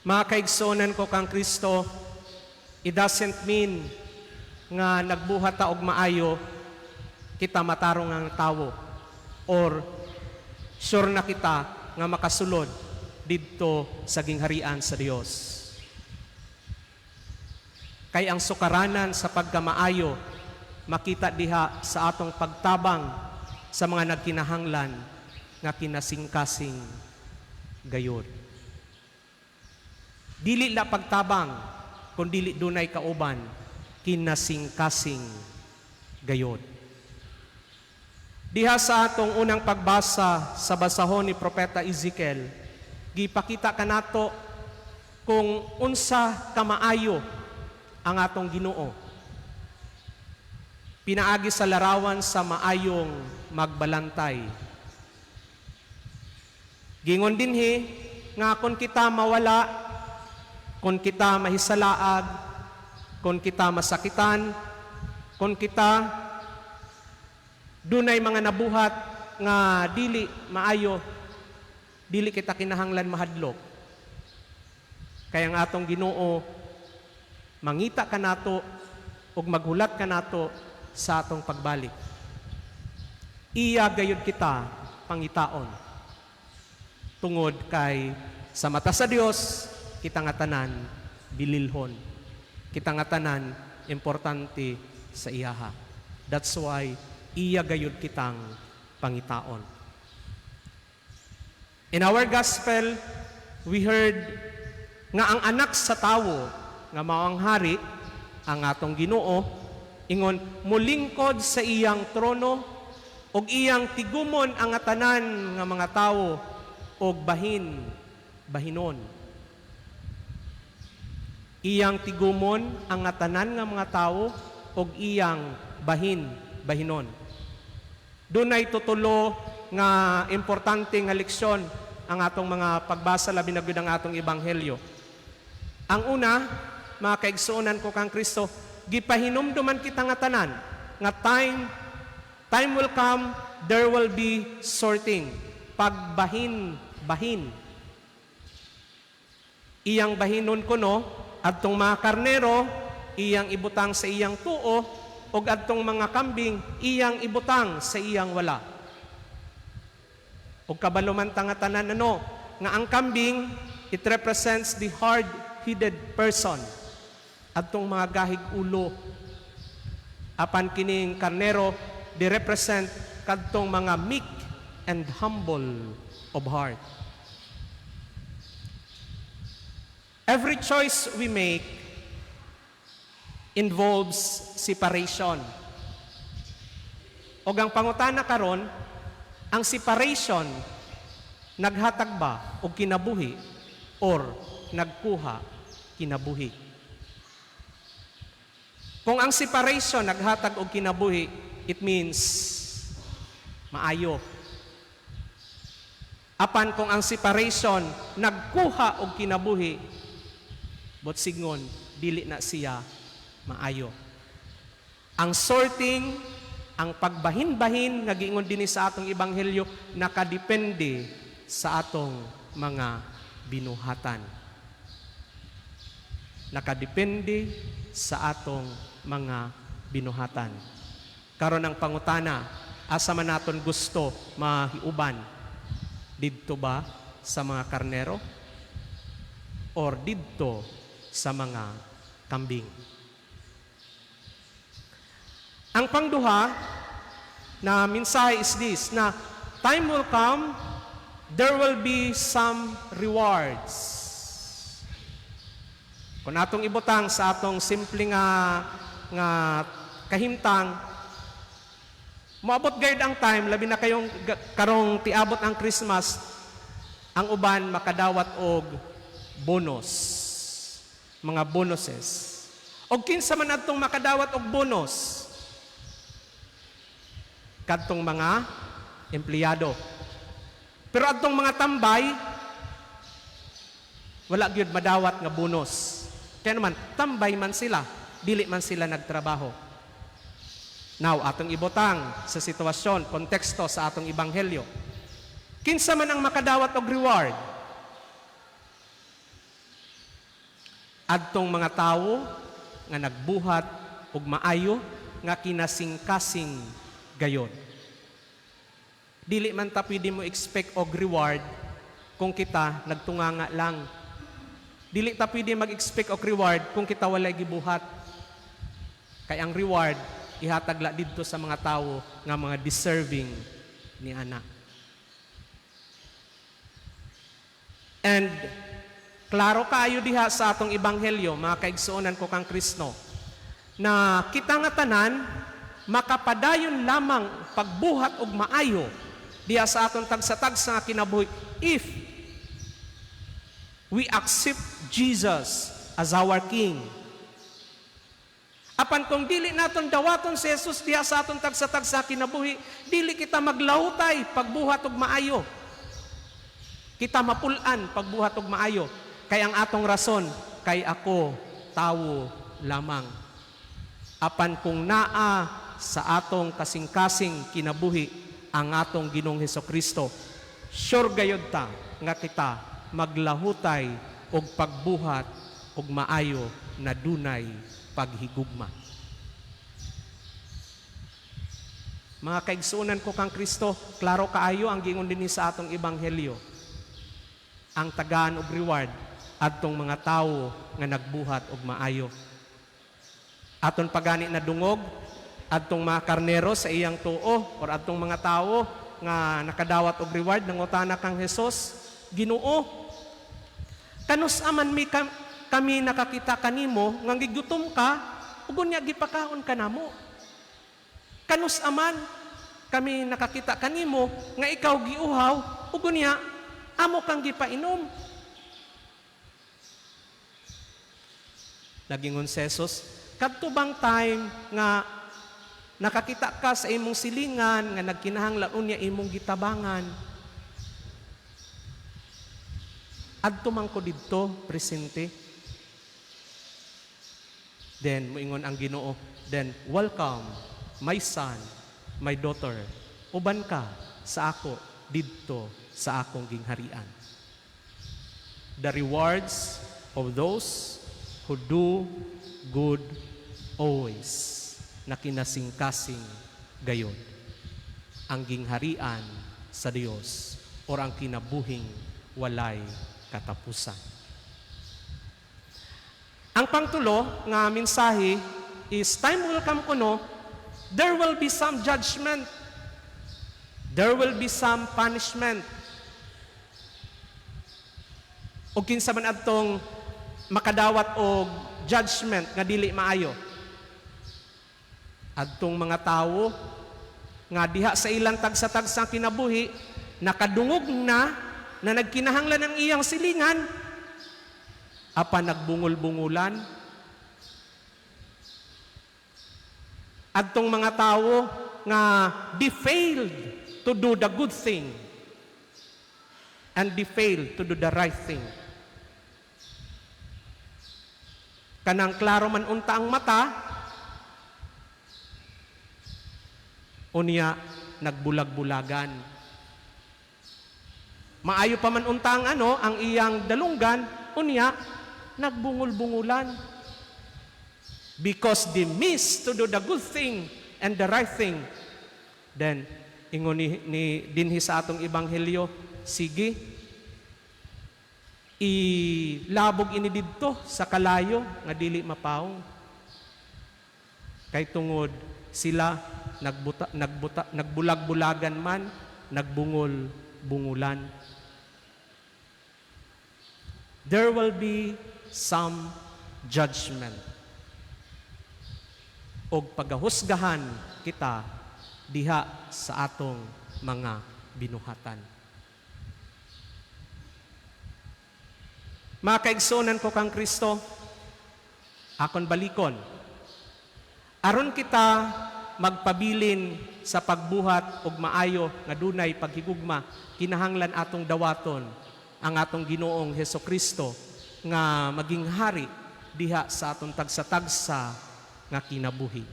Mga kaigsuonan ko kang Kristo, it doesn't mean nga nagbuhat ta og maayo, kita matarong ang tawo or sure na kita nga makasulod didto sa gingharian sa Dios. Kay ang sukaranan sa pagkamaayo makita diha sa atong pagtabang sa mga nagkinahanglan nga kinasingkasing gayod. Dili la pagtabang kung dili dunay kauban kinasingkasing gayod. Diha sa atong unang pagbasa sa basahon ni Propeta Ezekiel, gipakita kanato kung unsa kamaayo ang atong Ginoo. Pinaagi sa larawan sa maayong magbalantay. Gingon dinhi nga kung kita mawala, kung kita mahisalaag, kung kita masakitan, kung kita dunay mga nabuhat nga dili maayo, dili kita kinahanglan mahadlok. Kaya ang atong Ginoo mangita kanato ug maghulat kanato sa atong pagbalik. Iya gayud kita pangitaon. Tungod kay sa mata sa Dios, kita nga tanan bililhon. Kita nga tanan importante sa iyaha. That's why iya gayud kitang pangitaon. In our gospel, we heard nga ang Anak sa Tawo nga mao ang hari, ang atong Ginoo, ingon mulingkod sa iyang trono ug iyang tigumon ang tanan nga mga tawo og bahin bahinon. Iyang tigumon ang tanan nga mga tawo ug iyang bahin bahinon. Dunay tutulo nga importante nga leksyon ang atong mga pagbasa, labi na gyud ang atong ebanghelyo. Ang una, mga kaigsuonan ko kang Kristo, gipahinumduman kita nga tanan nga time time will come, there will be sorting, pagbahin bahin. Iyang bahinon kuno adtong mga karnero, iyang ibutang sa iyang tuo, ug adtong mga kambing, iyang ibutang sa iyang wala. Ug kabalo man ta nga tanan, ano, nga ang kambing, it represents the hard-headed person, adtong mga gahig ulo. Apan kining karnero, they represent kadtong mga meek and humble of heart. Every choice we make involves separation. Og ang pangutana karon, ang separation naghatag ba og kinabuhi or nagkuha kinabuhi? Kung ang separation naghatag og kinabuhi, it means maayo. Apan kung ang separation nagkuha og kinabuhi, buot signgon, dili na siya maayo. Ang sorting, ang pagbahin-bahin nga giingon dinhi sa atong ebanghelyo, nakadepende sa atong mga binuhatan. Nakadepende sa atong mga binuhatan. Karon ang pangutana, asa man naton gusto mahiuban? Didto ba sa mga karnero or didto sa mga kambing? Ang pangduha na mensahe is this, na time will come, there will be some rewards. Kung atong ibutang sa atong simple nga kahimtang, moabot gayud ang time, labi na kayong karong tiabot ang Christmas, ang uban makadawat og bonus, mga bonuses. Og kinsa man adtong makadawat og bonus? Kadtong mga empleyado. Pero adtong mga tambay, wala gyud madawat nga bonus. Kaya naman, tambay man sila, dili man sila nagtrabaho. Now, atong ibutang sa sitwasyon, konteksto sa atong ebanghelyo. Kinsa man ang makadawat og reward? Adtong mga tawo nga nagbuhat og maayo nga kinasingkasing gayod. Dili man ta pwede mo expect og reward kung kita nagtunganga lang. Dili ta pwede mag-expect og reward kung kita walay gibuhat. Kay ang reward ihatag la didto sa mga tawo nga mga deserving ni ana. And klaro kaayo diha sa atong ebanghelyo, mga kaigsuonan ko kang Kristo, na kita nga tanan makapadayon lamang pagbuhat og maayo diha sa atong tagsa-tagsa nga kinabuhi if we accept Jesus as our King. Apan kung dili naton dawaton si Jesus diha sa atong tagsa-tagsa kinabuhi, dili kita maglahutay pagbuhat og maayo. Kita mapul-an pagbuhat og maayo. Kay ang atong rason, kay ako tawo lamang. Apan kung naa sa atong kasing-kasing kinabuhi ang atong Ginoong Hesukristo, sure gayod ta nga kita maglahutay og pagbuhat og maayo na dunay paghigugma. Mga kaigsuonan ko kang Kristo, klaro kaayo ang giingon dinhi sa atong ebanghelyo. Ang tagaan og reward adtong mga tawo nga nagbuhat og maayo. Aton pagani na dungog adtong mga karnero sa iyang tuo or adtong mga tawo nga nakadawat og reward, nangutana kang Hesus, "Ginoo, kanus aman mi kami nakakita kanimo nga gigutom ka ug unya gipakaon ka namo? Kanus aman kami nakakita kanimo nga ikaw giuhaw ug unya amo kang gipainom?" Nagingon si Jesus, "Kadto bang time nga nakakita ka sa imong silingan nga nagkinahanglan unya imong gitabangan? Adto man ko didto presente." Then moingon ang Ginoo, "Then welcome, my son, my daughter, uban ka sa ako didto sa akong gingharian." The rewards of those who do good always, na kinasingkasing gayod, ang gingharian sa Dios or ang kinabuhing walay katapusan. Ang pangtulo nga mensahe is time will come kuno, there will be some judgment. There will be some punishment. O kinsa man adtong makadawat og judgment nga dili maayo? Adtong mga tawo nga diha sa ilang tagsa-tagsang kinabuhi nakadungog na na nagkinahanglan ang iyang silingan, apan nagbungol-bungulan. Adtong mga tawo nga they failed to do the good thing and they failed to do the right thing. Kanang klaro man unta ang mata, unya nagbulag-bulagan. Maayo pa man unta ang ano, ang iyang dalunggan, unya nagbungol-bungulan. Because they miss to do the good thing and the right thing. Then, ingon ni dinhi sa atong ebanghelyo, sige, ilabog ini didto sa kalayo nga dili mapaong. Kay tungod sila nagbulag-bulagan man, nagbungol-bungulan. There will be some judgment. Og pagahusgahan kita diha sa atong mga binuhatan. Mga kaigsuonan ko kang Kristo, akon balikon. Aron kita magpabilin sa pagbuhat og maayo nga dunay paghigugma, kinahanglan atong dawaton ang atong Ginoong Hesukristo nga maging hari diha sa atong tagsa-tagsa nga kinabuhi.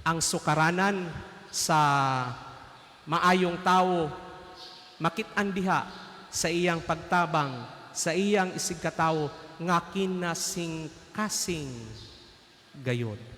Ang sukaranan sa maayong tawo makit-an diha sa iyang pagtabang sa iyang isigkatawo nga kinasing-kasing gayod.